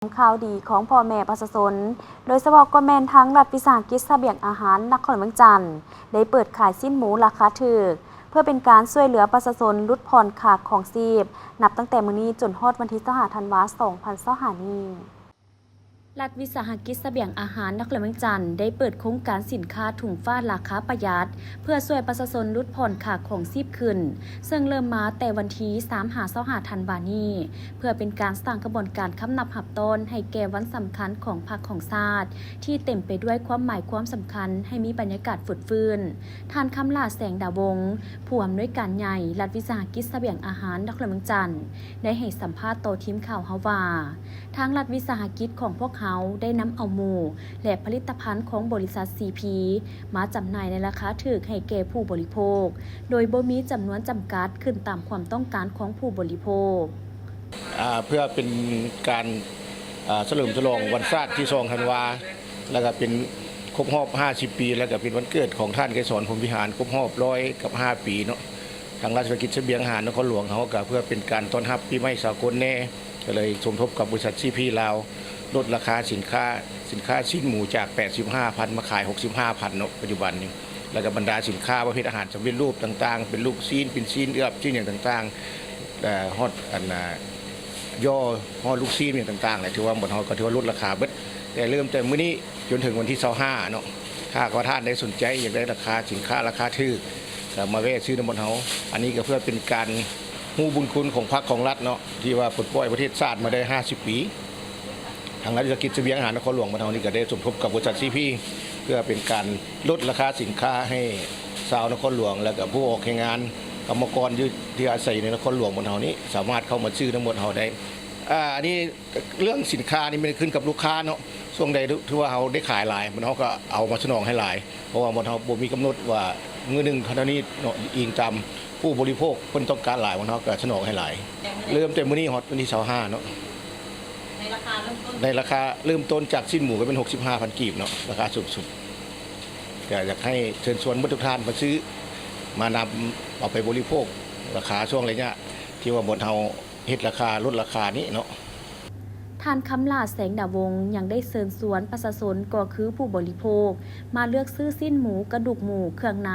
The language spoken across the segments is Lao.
ນຂ່າວດີຂອງພໍ່ແມ່ປະຊາຊົນ, ໂດຍສະເພາະກໍແມ່ນທາງລັດວິສາຫະກິດສະບຽງອາຫານນະຄອນຫຼວງວຽງຈັນ ໄດ້ເປີດຂາຍຊີ້ນໝູລາຄາຖືກ ເພື່ອເປັນການຊ່ວຍເຫຼືອປະຊາຊົນຫຼຸດຜ່ອນຄ່າຄອງຊີບ ນັບຕັ້ງແຕ່ມື້ນີ້ຈົນຮອດວັນທີຊາວຫ້າ ທັນວາ ສອງພັນຊາວຫ້ານີ້. ລັດວິສາຫະກິດສະບຽງອາຫານນະຄອນຫຼວງວຽງຈັນ ໄດ້ເປີດໂຄງການສິນຄ້າຖົງຟ້າລາຄາປະຢັດ ເພື່ອຊ່ວຍປະຊາຊົນຫຼຸດຜ່ອນຄ່າຄອງຊີບຂຶ້ນ, ເຊິ່ງເລີ່ມມາແຕ່ວັນທີສາມຫາຊາວຫ້າທັນວານີ້ ເພື່ອເປັນການສ້າງຂະບວນການຄຳນັບຮັບຕ້ອນໃຫ້ແກ່ວັນສຳຄັນຂອງພັກຂອງຊາດ ທີ່ເຕັມໄປດ້ວຍຄວາມໝາຍຄວາມສຳຄັນ ໃຫ້ມີບັນຍາກາດຟົດຟື້ນ. ທ່ານ ຄຳຫຼ້າ ແສງດາວົງ ຜູ້ອຳນວຍການໃຫຍ່ລັດວິສາຫະກິດສະບຽງອາຫານນະຄອນຫຼວງວຽງຈັນ ໄດ້ໃຫ້ສຳພາດຕໍ່ທີມຂ່າວເຮົາວ່າ ທາງລັດວິສາຫະກິດຂອງພວກເຮົາໄດ້ນຳເອົາໝູ ແລະ ຜະລິດຕະພັນຂອງບໍລິສັດ ຊີພີ ມາຈຳໜ່າຍໃນລາຄາຖືກໃຫ້ແກ່ຜູ້ບໍລິໂພກ ໂດຍບໍ່ມີຈຳນວນຈຳກັດ ຂຶ້ນຕາມຄວາມຕ້ອງການຂອງຜູ້ບໍລິໂພກ. ອາ ເພື່ອເປັນການ ອາ ສະເຫຼີມສະຫຼອງວັນຊາດທີສອງທັນວາ ແລ້ວກະເປັນຄົບຮອບຫ້າສິບປີ ແລ້ວກະເປັນວັນເກີດຂອງທ່ານໄກສອນ ພົມວິຫານ ຄົບຮອບຮ້ອຍກັບຫ້າປີເນາະ. ທາງລັດວິສາຫະກິດສະບຽງອາຫານນະຄອນຫຼວງເຮົາກະເພື່ອເປັນການຕ້ອນຮັບປີໃໝ່ສາກົນແດ່ ກະເລີຍສົມທົບກັບບໍລິສັດ ຊີພີ ລາວ ລົດລາຄາສິນຄ້າ ສິນຄ້າຊີ້ນໝູຈາກແປດສິບຫ້າພັນ ມາຂາຍຫົກສິບຫ້າພັນເນາະ ປັດຈຸບັນນີ້. ແລ້ວກະບັນດາສິນຄ້າປະເພດອາຫານສຳເລັດຮູບຕ່າງໆ ເປັນລູກຊີ້ນ ເປັນຊີ້ນເອືອບ ຊີ້ນຫຍັງຕ່າງໆ ເອີ ຮອດອັນນ່າ ຍໍ ຮອດລູກຊີ້ນຫຍັງຕ່າງໆແຫຼະ ຖືວ່າບ່ອນເຮົາກະຖືວ່າລົດລາຄາເບິດ ແຕ່ເລີ່ມແຕ່ມື້ນີ້ຈົນເຖິງວັນທີຊາວຫ້າເນາະ. ຖ້າວ່າທ່ານໃດສົນໃຈຢາກໄດ້ລາຄາສິນຄ້າລາຄາຖືກ ກະມາແວ່ຊື້ນຳບ່ອນເຮົາ. ອັນນີ້ກະເພື່ອເປັນການຮູ້ບຸນຄຸນຂອງພັກຂອງລັດເນາະ ທີ່ວ່າປົດປ່ອຍປະເທດຊາດມາໄດ້ຫ້າສິບປີ. ທາງລັດວິສາຫະກິດສະບຽງອາຫານນະຄອນຫຼວງບ້ານເຮົານີ້ກະໄດ້ສົມທົບກັບບໍລິສັດ ຊີພີ ເພື່ອເປັນການລົດລາຄາສິນຄ້າໃຫ້ຊາວນະຄອນຫຼວງ ແລ້ວກະຜູ້ອອກແຮງງານ ກຳມະກອນຢູ່ ທີ່ອາໄສຢູ່ໃນນະຄອນຫຼວງບ້ານເຮົານີ້ ສາມາດເຂົ້າມາຊື້ນຳບ່ອນເຮົາໄດ້. ອາ ອັນນີ້ເລື່ອງສິນຄ້ານີ້ແມ່ນຂຶ້ນກັບລູກຄ້າເນາະ ຊ່ວງໃດທີ່ວ່າເຮົາໄດ້ຂາຍຫຼາຍ ບ້ານເຮົາກະເອົາມາສະໜອງໃຫ້ຫຼາຍ ເພາະວ່າບ່ອນເຮົາບໍ່ມີກຳນົດວ່າມື້ໜຶ່ງເທົ່ານີ້ເນາະ ອີງຕາມຜູ້ບໍລິໂພກເພິ່ນຕ້ອງການຫຼາຍ ບ້ານເຮົາກະສະໜອງໃຫ້ຫຼາຍ. ເລີ່ມແຕ່ມື້ນີ້ຮອດວັນທີຊາວຫ້າເນາະ. ໃນລາຄາເລີ່ມຕົ້ນ ໃນລາຄາເລີ່ມຕົ້ນຈາກຊີ້ນໝູກະເປັນຫົກສິບຫ້າພັນກີບເນາະ ລາຄາສູງສຸດ. ກະຢາກໃຫ້ເຊີນຊວນໝົດທຸກທ່ານມາຊື້ ມານຳເອົາໄປບໍລິໂພກ ລາຄາຊ່ວງໄລຍະທີ່ວ່າບ່ອນເຮົາເຮັດລາຄາ ລົດລາຄານີ້ເນາະ. ທ່ານ ຄຳຫຼ້າ ແສງດາວົງ ຍັງໄດ້ເຊີນຊວນປະຊາຊົນ ກໍຄືຜູ້ບໍລິໂພກ ມາເລືອກຊື້ຊີ້ນໝູ, ກະດູກໝູ, ເຄື່ອງໃນ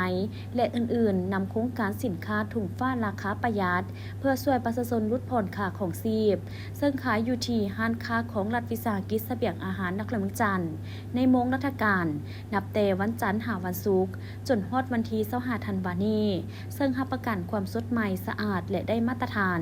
ແລະ ອື່ນໆ ນຳໂຄງການສິນຄ້າຖົງຟ້າລາຄາປະຢັດ ເພື່ອຊ່ວຍປະຊາຊົນຫຼຸດຜ່ອນຄ່າຄອງຊີບ, ເຊິ່ງຂາຍຢູ່ທີ່ຮ້ານຄ້າຂອງລັດວິສາຫະກິດສະບຽງອາຫານນະຄອນຫຼວງວຽງຈັນ ໃນໂມງລັດຖະການ ນັບແຕ່ວັນຈັນຫາວັນສຸກ ຈົນຮອດວັນທີຊາວຫ້າທັນວານີ້, ເຊິ່ງຮັບປະກັນຄວາມສົດໃໝ່, ສະອາດ ແລະ ໄດ້ມາດຕະຖານ.